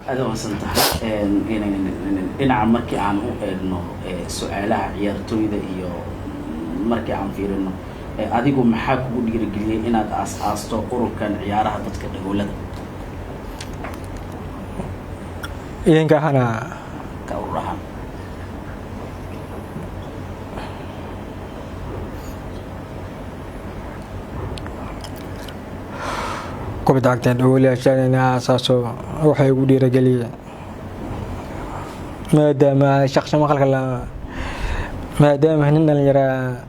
Aada mahadsan tahay. Dhinaca markii aan u eegno su-aalaha ciyaartooyda iyo markii aan fiirino, adigu maxaa kugu dhiirigeliyey inaad aas-aasto ururkan ciyaaraha dadka dhagoolada? Idinka ahana ka urur ahaan. Kubadda cagta dhagoolayaasha inaa aasaaso waxay ugu dhiirageliyeen maadaama shaqsi maqalka la, maadaama nin dhalinyaraa,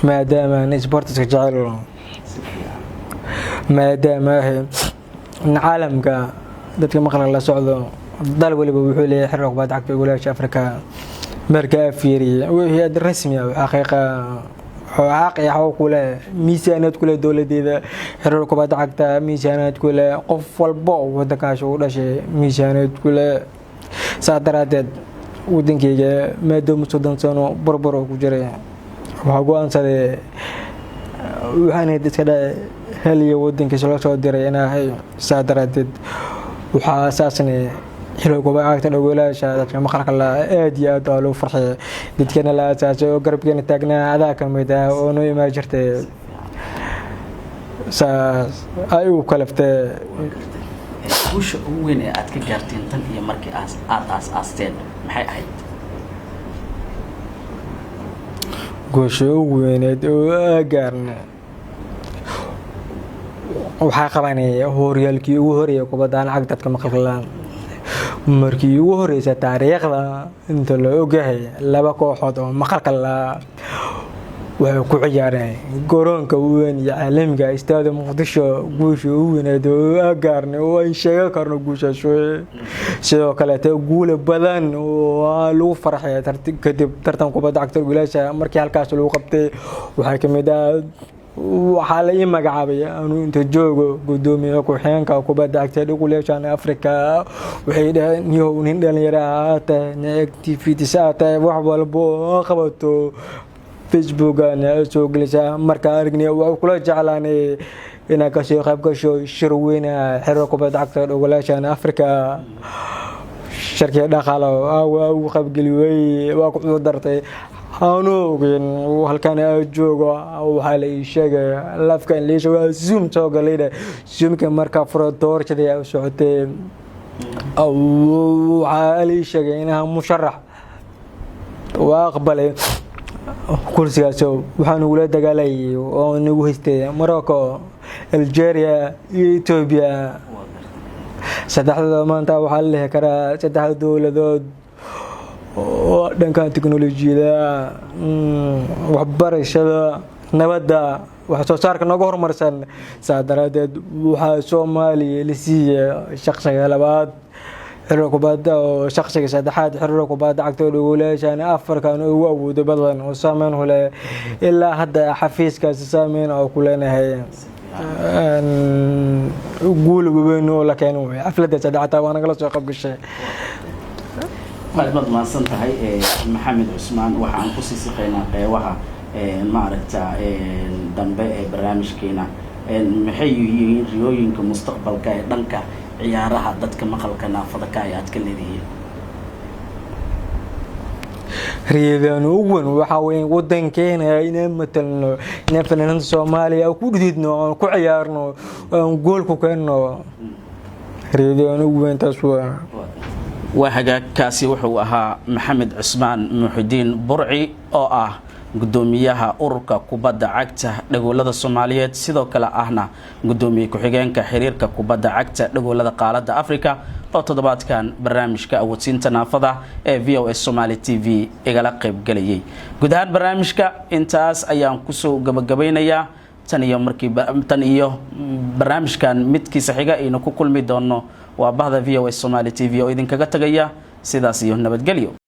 maadaama nin sportiska jecel, maadaama in caalamka dadka maqalka la socdo, dal waliba wuxuu leeyahay xiriir kubadda cagta dhagoolayaasha Afrika. Markaa fiiriyey wixii ad rasmi ah, xaqiiqa xaq iyo xaq kule, miisaaniyad kule dowladeeda, xiriir kubadda cagta miisaaniyad kule, qof walbo wadankaas uu dhashay miisaaniyad kule. Saa daraadeed wadankeyga maadaama 30 sano burbur oo ku jiray, waxaa go-aansaday, waxaan iska dhahay heliya wadankiisa loo soo diray inaahay. Saa daraadeed waxaa asaasnay xiriir kubadda cagta dhagoolayaasha dadka maqalka la. Aad iyo aad waa loo farxiyay dadkeena la asaasay oo garabkeena taagnaa, adaa kamid ah oo noo imaan jirtay, saas ay ugu kalaftee. Guusha ugu weyn ee aad ka gaarteen tan iyo markii aada aas-aasteen maxay ahayd? Guusha ugu weyneed oo aa gaarna waxaa qabanaya horyaalkii ugu horeeyay kubadda cag dadka maqalka la. Markii ugu horeysa taariikhda inta la ogyahay, laba kooxood oo maqalka la waxay ku ciyaareen garoonka weyn iyo caalamiga istaada Muqdisho. Guusha ugu weyneed oo aa gaarnay oo ay sheegan karno guushaas wey. Sidoo kaleete guula badan oo lagu farxay kadib tartan kubadda cagta wiilasha markii halkaas lagu qabtay waxaa kamid ah, waxaa la ii magacaabay anuu inta joogo gudoomiye ku-xigeenka kubadda cagta dhagoolayaashan Afrika. Waxay dhaheen, "Niyow, nin dhalinyaro aa tahay, nin activities aa tahay, wax walbo oo qabato Facebookan soo gelisaa. Markaa aragnay waa kula jeclaanay inaad kasoo qayb gasho shir weyna xiriir kubadda cagta dhagoolayaashan Afrika, shirkii dhaqaalo waa ugu qaybgeliyey, waa ku cudur dartay." Aanu ogin halkan aan joogo, waxaa la ii sheegay lafkan la ii sheegay, waa Zoom soo galay. Zoomka markaa furo, doorashadii u socotay, waxaa la ii sheegay inaan musharax. Waa aqbalay kursigaas. Waxaan ugula dagaalayay oo nagu haystay Morocco, Algeria iyo Ethiopia. Saddexdooda maanta waxaa la dhihi karaa saddexda dowladood oo dhankan teknolojiyada, waxbarashada, nabadda, wax soo saarka nooga horumarsan. Saa daraadeed waxaa Soomaaliya la siiyey shaqsiga labaad xiriir kubadda oo shaqsiga saddexaad xiriir kubadda cagta oo dhagoolayaashan Afarkan ugu awoodo badan oo saameyn ku leh. Ilaa hadda xafiiskaasi saameyn oo ku leenahay, guul weyn oo la keeno wey. Xafladda saddexaad waa nagala soo qayb gashay. Aad baad mahadsan tahay, Maxamed Cusmaan. Waxa aan kusii siqaynaa qeybaha maaragta dambe ee barnaamijkeena. Maxay yihiin riyooyinka mustaqbalka ee dhanka ciyaaraha dadka maqalka naafada ka ay aad ka leedihiin? Riyadan ugu weyn waxaa weeye wadankeena inaan matalno, inaan fanaaniinta Soomaaliya ku dhididno, aan ku ciyaarno, aan gool ku keenno. Riyadan ugu weyn taas waa. Waa hagaagkaasi. Wuxuu ahaa Maxamed Cusmaan Muxidiin Burci oo ah guddoomiyaha ururka kubadda cagta dhagoolada Soomaaliyeed, sidoo kale ahna guddoomiye ku-xigeenka xiriirka kubadda cagta dhagoolada qaaradda Africa, oo toddobaadkan barnaamijka awoodsiinta naafada ee VOA Somali TV igala qaybgelayay. Guud ahaan barnaamijka intaas ayaan kusoo gabagabaynayaa. Tan iyo markii tan iyo barnaamijkan midkiisa xiga aynu ku kulmi doono, waa bahda VOA Somali TV oo idinkaga tagaya sidaas iyo nabadgelyo.